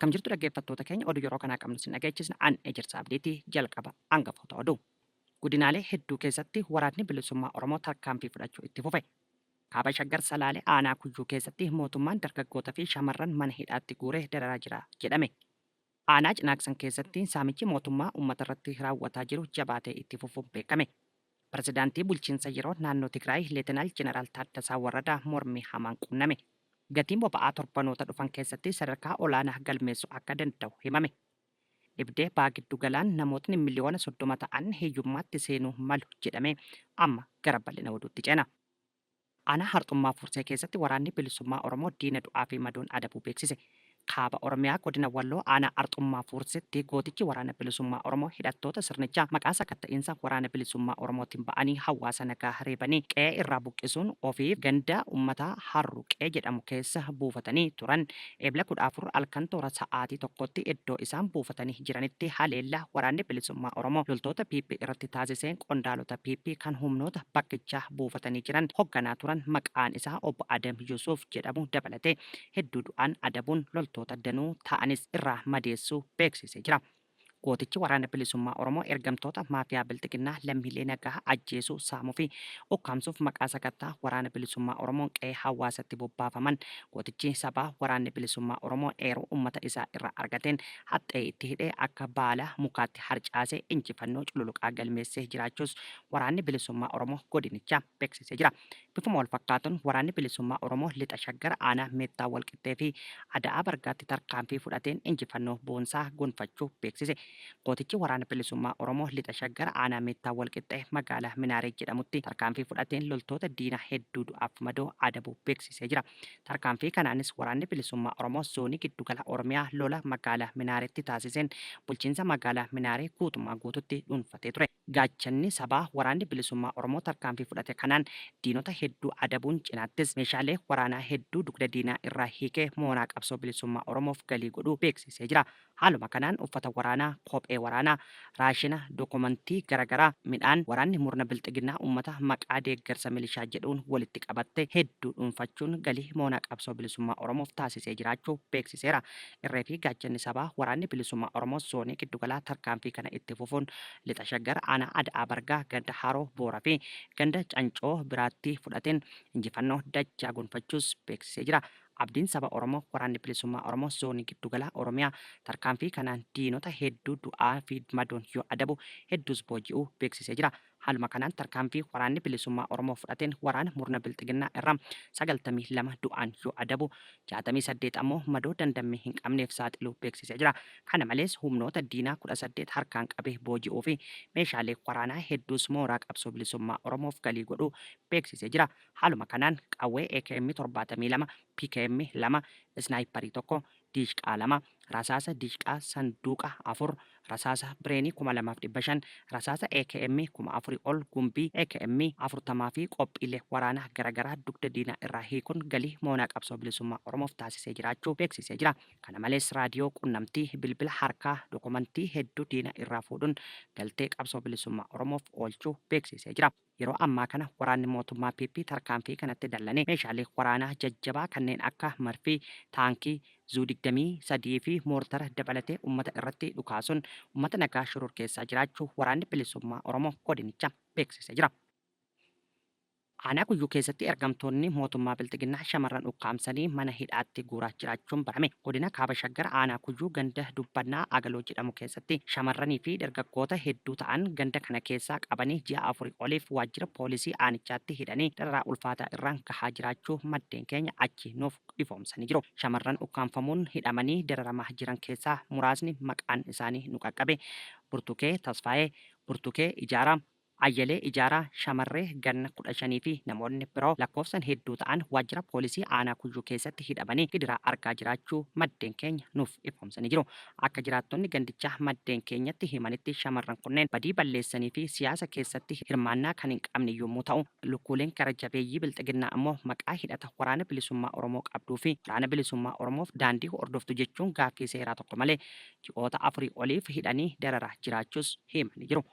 Akkam jirtu dhaggeeffattoota keenya, oduu yeroo kanaa qabnu sin dhageechisna. An Ejersa Abdiitii. Jalqaba hangafoota oduu. Godinaalee hedduu keessatti Waraanni Bilisummaa Oromoo tarkaanfii fudhachuu itti fufe. Kaaba Shaggar Salaalee aanaa Kuyyuu keessatti mootummaan dargaggoota fi shamarran mana hidhaatti guuree dararaa jira jedhame. Aanaa Cinaaksan keessatti saamichi mootummaa uummata irratti raawwataa jiru jabaatee itti fufuun beekame. Pirezidaantii Bulchiinsa Yeroo Naannoo Tigraay Leetenaal Jeneraal Taaddasaa Warradaa mormii hamaan quunname. Gatiin boba'aa torbanoota dhufan keessatti sadarkaa olaanaa galmeessuu akka danda'u himame. Dhibdee Baha Giddugalaan namootni miliyoona 30 ta'an hiyyummaatti seenuu malu jedhame. Amma gara bal'ina oduutti ceena. Aanaa Harxummaa Fursee keessatti Waraanni Bilisummaa Oromoo diina du'aa fi madoon adabuu beeksise. Kaaba Oromiyaa Godina Walloo Aanaa Arxummaa Fuurseetti gootichi Waraana Bilisummaa Oromoo hidhattoota sirnichaa maqaa sakatta'iinsa Waraana Bilisummaa Oromootiin ba'anii hawaasa nagaa reebanii qe'ee irraa buqqisuun ofiif ganda uummataa Harruqee jedhamu keessa buufatanii turan Ebla 14 halkan toora sa'aatii 1tti iddoo isaan buufatanii jiranitti haleellaa Waraanni Bilisummaa Oromoo loltoota PP irratti taasiseen qondaalota PP kan humnoota bakkichaa buufatanii jiran hogganaa turan maqaan isaa Obbo Adam Yusuuf jedhamu dabalatee hedduu du'aan adabuun loltoota danuu ta'anis irraa madeessuu beeksisee jira. Gootichi Waraana Bilisummaa Oromoo ergamtoota maafiyaa Bilxiginnaa lammiilee nagaa ajjeesuu, saamuu fi ukkaamsuuf maqaa sakattaa Waraana Bilisummaa Oromoon qe'ee hawaasatti bobbaafaman gootichi sabaa Waraanni Bilisummaa Oromoo eeruu uummata isaa irraa argateen haxxee itti hidhee akka baala mukaatti harcaasee injifannoo cululuqaa galmeessee jiraachuus Waraanni Bilisummaa Oromoo godinichaa beeksisee jira. Bifuma wal fakkaatuun Waraanni Bilisummaa Oromoo Lixa Shaggar aanaa Meettaa Walqixxee fi Ada'aa Bargaatti tarkaanfii fudhateen injifannoo boonsaa gonfachuu beeksise. Gootichi Waraana Bilisummaa Oromoo Lixa Shaggar aanaa Meettaa Walqixxee magaalaa Minaaree jedhamutti tarkaanfii fudhateen loltoota diinaa hedduu du'aaf madoo adabuu beeksisee jira. Tarkaanfii kanaanis Waraanni Bilisummaa Oromoo Zoonii Giddugala Oromiyaa lola magaalaa Minaareetti taasiseen bulchiinsa magaalaa Minaaree guutummaa guututti dhuunfatee ture. Gaachanni sabaa Waraanni Bilisummaa Oromoo tarkaanfii fudhate kanaan diinota hedduu adabuun cinaattis meeshaalee waraanaa hedduu dugda diinaa irraa hiikee mooraa qabsoo bilisummaa Oromoof galii godhuu beeksisee jira. Haaluma kanaan uffata waraanaa, kophee waraanaa, raashina, dokomantii garagaraa, midhaan waraanni murna bilxiginnaa uummata maqaa deeggarsa milishaa jedhuun walitti qabatte hedduu dhuunfachuun galii moonaa qabsoo bilisummaa Oromoof taasisee jiraachuu beeksiseera. Irree fi gaachanni sabaa Waraanni Bilisummaa Oromoo Zoonii Giddugalaa tarkaanfii kana itti fufuun Lixa Shaggar aanaa Ada'aa Bargaa ganda Haroo Boora fi ganda Cancoo biraatti fudhateen injifannoo dachaa gonfachuus beeksisee jira. Abdiin saba Oromoo Waraanni Bilisummaa Oromoo Zoonii Giddugalaa Oromiyaa tarkaanfii kanaan diinota hedduu du'aa fi madoon yoo adabu hedduus booji'uu beeksisee jira. Haaluma kanaan tarkaanfii Waraanni Bilisummaa Oromoo fudhateen waraana murna Bilxiginnaa irraa 92 du'aan yoo adabu, 68 ammoo madoo dandammii hin qabneef saaxiluu beeksisee jira. Kana malees humnoota diinaa 18 harkaan qabee booji'uu fi meeshaalee waraanaa hedduus mooraa qabsoo bilisummaa Oromoof galii godhuu beeksisee jira. Haaluma kanaan qawwee AKM 72, PKM 2, Isnaayipparii 1, Diishqaa 2, rasaasa diishqaa sanduuqa 4, rasaasa bireenii 2500, rasaasa AKM 4000 ol, gumbii AKM 40 fi qophiilee waraanaa garagaraa dugda diinaa irraa hiikuun galii moonaa qabsoo bilisummaa Oromoof taasisee jiraachuu beeksisee jira. Kana malees raadiyoo qunnamtii, bilbila harkaa, dokumantii hedduu diina irraa fuudhuun galtee qabsoo bilisummaa Oromoof oolchuu beeksisee jira. Yeroo ammaa kana waraanni mootummaa PP tarkaanfii kanatti dallanee meeshaalee waraanaa jajjabaa kanneen akka Marfii, Taankii, Zuu 23 fi Moortara dabalatee uummata irratti dhukaasuun uummata nagaa shororkeessaa jiraachuu Waraanni Bilisummaa Oromoo godinichaa beeksisee jira. Aanaa Kuyyuu keessatti ergamtoonni mootummaa Bilxiginnaa shamarran ukkaamsanii mana hidhaatti guuraa jiraachuun barame. Godina Kaaba Shaggar aanaa Kuyyuu ganda Dubbannaa Agaloo jedhamu keessatti shamarranii fi dargaggoota hedduu ta'an ganda kana keessaa qabanii ji'a afurii oliif waajjira poolisii aanichaatti hidhanii dararaa ulfaataa irraan gahaa jiraachuu maddeen keenya achii nuuf ifoomsanii jiru. Shamarran ukkaamfamuun hidhamanii dararamaa jiran keessaa muraasni maqaan isaanii nu qaqqabe Burtukee Tasfaayee, Burtukee Ijaaraa, Ayyalee Ijaaraa, shamarree ganna 15 fi namoonni biroo lakkoofsan hedduu ta'an waajjira poolisii aanaa Kuyyuu keessatti hidhamanii gidiraa argaa jiraachuu maddeen keenya nuuf ifoomsanii jiru. Akka jiraattonni gandichaa maddeen keenyatti himanitti shamarran kunneen badii balleessanii fi siyaasa keessatti hirmaannaa kan hin qabne yommuu ta'u, lukkuuleen gara jabeeyyii Bilxiginnaa ammoo maqaa hidhata Waraana Bilisummaa Oromoo qabduu fi Waraana Bilisummaa Oromoof daandii hordoftu jechuun gaaffii seeraa tokko malee ji'oota afurii oliif hidhanii dararaa jiraachuus himanii jiru.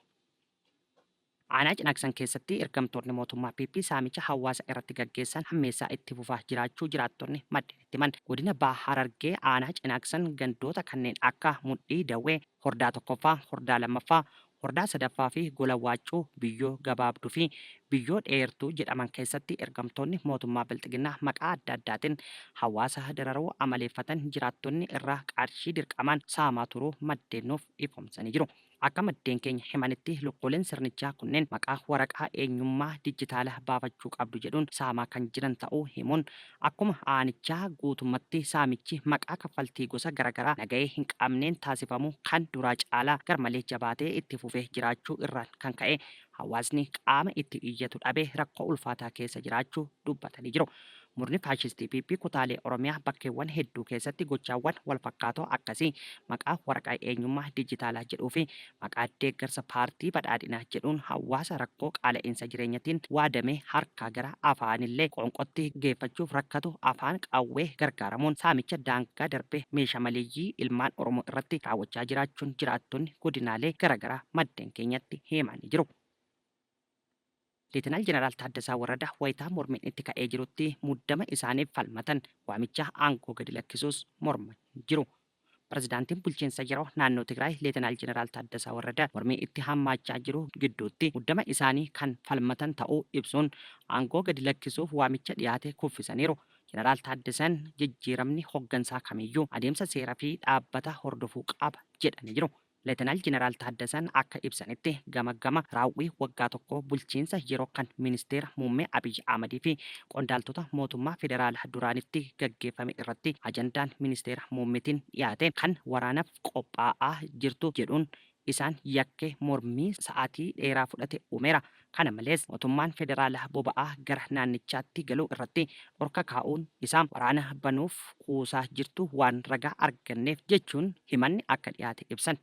Aanaa Cinaaksan keessatti ergamtoonni mootummaa PP saamicha hawaasa irratti gaggeessan hammeessaa itti fufaa jiraachuu jiraattonni maddeen itti himan. Godina Baha Harargee aanaa Cinaaksan gandoota kanneen akka Mudhii Dawwee, Hordaa 1ffaa, Hordaa 2ffaa, Hordaa 3ffaa fi Gola Waaccuu, Biyyoo Gabaabduu fi Biyyoo Dheertuu jedhaman keessatti ergamtoonni mootummaa Bilxiginnaa maqaa adda addaatiin hawaasa dararuu amaleeffatan jiraattonni irraa qarshii dirqamaan saamaa turuu maddeen nuuf ifoomsanii jiru. Akka maddeen keenya himanitti lukkuuleen sirnichaa kunneen maqaa waraqaa eenyummaa dijjitaala baafachuu qabdu jedhuun saamaa kan jiran ta'uu himuun, akkuma aanichaa guutummatti saamichi maqaa kaffaltii gosa garagaraa nagahee hin qabneen taasifamu kan duraa caalaa garmalee jabaatee itti fufee jiraachuu irraan kan ka'e hawaasni qaama itti iyyatu dhabee rakkoo ulfaataa keessa jiraachuu dubbatanii jiru. Murni faashistii PP kutaalee Oromiyaa bakkeewwan hedduu keessatti gochaawwan walfakkaatoo akkasii maqaa waraqaa eenyummaa dijitaalaa jedhuu fi maqaa deeggarsa paartii badhaadhinaa jedhuun hawaasa rakkoo qaala'iinsa jireenyatiin waadamee harkaa gara afaanillee qoonqotti geeffachuuf rakkatu afaan qawwee gargaaramuun saamicha daangaa darbe meesha maleeyyii ilmaan Oromoo irratti raawwachaa jiraachuun jiraattonni godinaalee garagaraa maddeen keenyatti himanii jiru. Leetenaal Jeneraal Taaddasaa Warradaa wayitaa mormiin itti ka'ee jirutti muddama isaaniif falmatan, waamicha aangoo gadi lakkisuus morman jiru. Pirezidaantiin Bulchiinsa Yeroo Naannoo Tigraay Leetenaal Jeneraal Taaddasaa Warradaa mormii itti hammaachaa jiru gidduutti muddama isaanii kan falmatan ta'uu ibsuun aangoo gadi lakkisuuf waamicha dhiyaate kuffisaniiru. Jeneraal Taaddasan jijjiiramni hoggansaa kamiyyuu adeemsa seera fi dhaabbata hordofuu qaba jedhanii jiru. Leetenaal Jeneraal Taaddasan akka ibsanitti, gamaggama raawwii waggaa tokkoo bulchiinsa yeroo kan Ministeera Muummee Abiy Ahmadii fi qondaaltota mootummaa federaalaa duraanitti gaggeeffame irratti ajandaan Ministeera Muummetiin dhiyaate kan waraanaf qophaa'aa jirtu jedhuun isaan yakke mormii sa'aatii dheeraa fudhate uumeera. Kana malees, mootummaan federaalaa boba'aa gara naannichaatti galu irratti dhorka kaa'uun isaa waraana banuuf kuusaa jirtu waan ragaa arganneef jechuun himanni akka dhiyaate ibsan.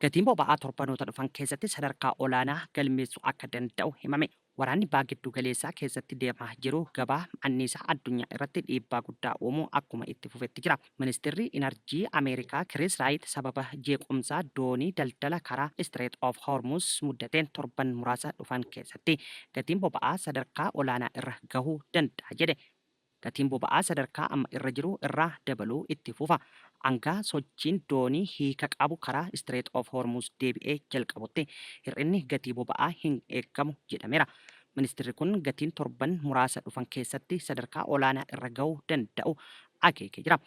Gatiin boba'aa torbanoota dhufan keessatti sadarkaa olaanaa galmeessuu akka danda'u himame. Waraanni Baha Giddu Galeessaa keessatti deemaa jiru gabaa anniisaa addunyaa irratti dhiibbaa guddaa uumuu akkuma itti fufetti jira. Ministirri Inarjii Ameerikaa Kiriis Raayit sababa jeequmsaa doonii daldala karaa Strait of Hormuz muddateen torban muraasa dhufan keessatti gatiin boba'aa sadarkaa olaanaa irra gahuu danda'a jedhe. Gatiin boba'aa sadarkaa amma irra jiru irraa dabaluu itti fufa. Hanga sochiin doonii hiika qabu karaa Strait of Hormuz deebi'ee jalqabutti hir'inni gatii boba'aa hin eegamu jedhameera. Ministirri kun gatiin torban muraasa dhufan keessatti sadarkaa olaanaa irra gahuu danda'u akeekee jira.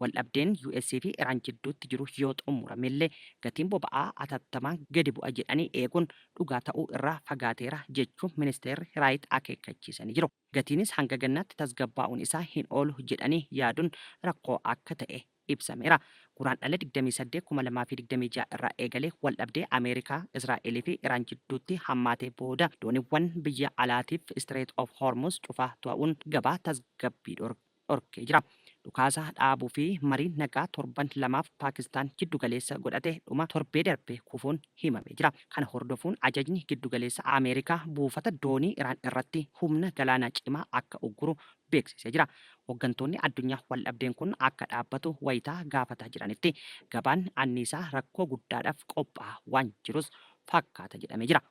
Waldhabdeen US fi Iraan jidduutti jiru yoo xumuramellee gatiin boba'aa atattamaan gadi bu'a jedhanii eeguun dhugaa ta'uu irraa fagaateera jechuun Ministeerri Raayit akeekkachiisanii jiru. Gatiinis hanga gannaatti tasgabbaa'uun isaa hin oolu jedhanii yaaduun rakkoo akka ta'e ibsameera. Guraandhala 28, 2026 irraa eegalee waldhabdee Ameerikaa, Israa'el fi Iraan jidduutti hammaatee booda dooniiwwan biyya alaatiif Strait of Hormuz cufaa tua'uun gabaa tasgabbii dhorkee jira. Dhukaasa dhaabuu fi mariin nagaa torban lamaaf Paakistaan jiddugaleessa godhate dhuma torbee darbee kufuun himamee jira. Kana hordofuun ajajni giddugaleessa Ameerikaa buufata doonii Iraan irratti humna galaanaa cimaa akka ugguru beeksisee jira. Hoggantoonni addunyaa waldhabdeen kun akka dhaabbatu wayitaa gaafataa jiranitti gabaan anniisaa rakkoo guddaadhaaf qophaa'aa waan jirus fakkaata jedhamee jira.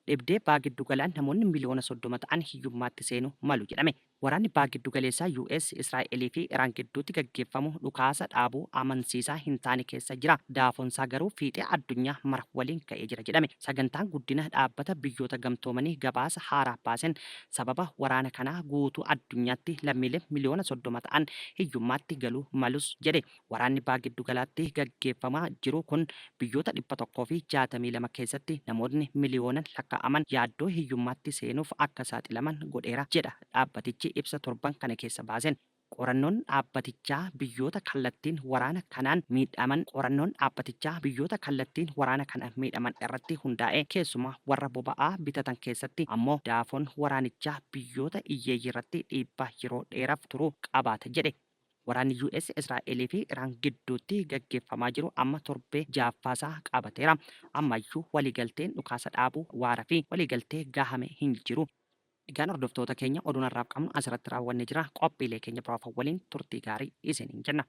Dhibdee Baha Giddugalaan namoonni miliyoona 30 ta'an hiyyummaatti seenu malu jedhame. Waraanni Baha Giddugaleessaa US, Israa'elii fi Iraan gidduutti gaggeeffamu dhukaasa dhaabuu amansiisaa hin taane keessa jira. Daafoonsaa garuu fiixee addunyaa mara waliin ga'ee jira jedhame. Sagantaan Guddina Dhaabbata Biyyoota Gamtoomanii gabaasa haaraa baasen sababa waraana kanaa guutuu addunyaatti lammiileen miliyoona 30 ta'an hiyyummaatti galuu malus jedhe. Waraanni Baha Giddugalaatti gaggeeffamaa jiru kun biyyoota 162 keessatti namootni miliyoonan lakkaa'aman yaaddoo hiyyummaatti seenuuf akka saaxilaman godheera jedha dhaabbatichi ibsa torban kana keessa baaseen. Qorannoon dhaabbatichaa biyyoota kallattiin waraana kanaan miidhaman Qorannoon dhaabbatichaa biyyoota kallattiin waraana kana miidhaman irratti hundaa'e keessumaa warra boba'aa bitatan keessatti ammoo daafoon waraanichaa biyyoota iyyeeyyiirratti dhiibbaa yeroo dheeraaf turu qabaata jedhe. Waraanni US, Israa'elii fi Iraan gidduutti gaggeeffamaa jiru amma torbee ja'affaasaa qabateera. Ammayyuu waliigalteen dhukaasa dhaabuu waara fi waliigaltee gahame hin jiru. Egaan hordoftoota keenya oduun har'aaf qabnu asirratti raawwanne jira. Qophiilee keenya biroo hafan waliin turtii gaarii isiniin jenna.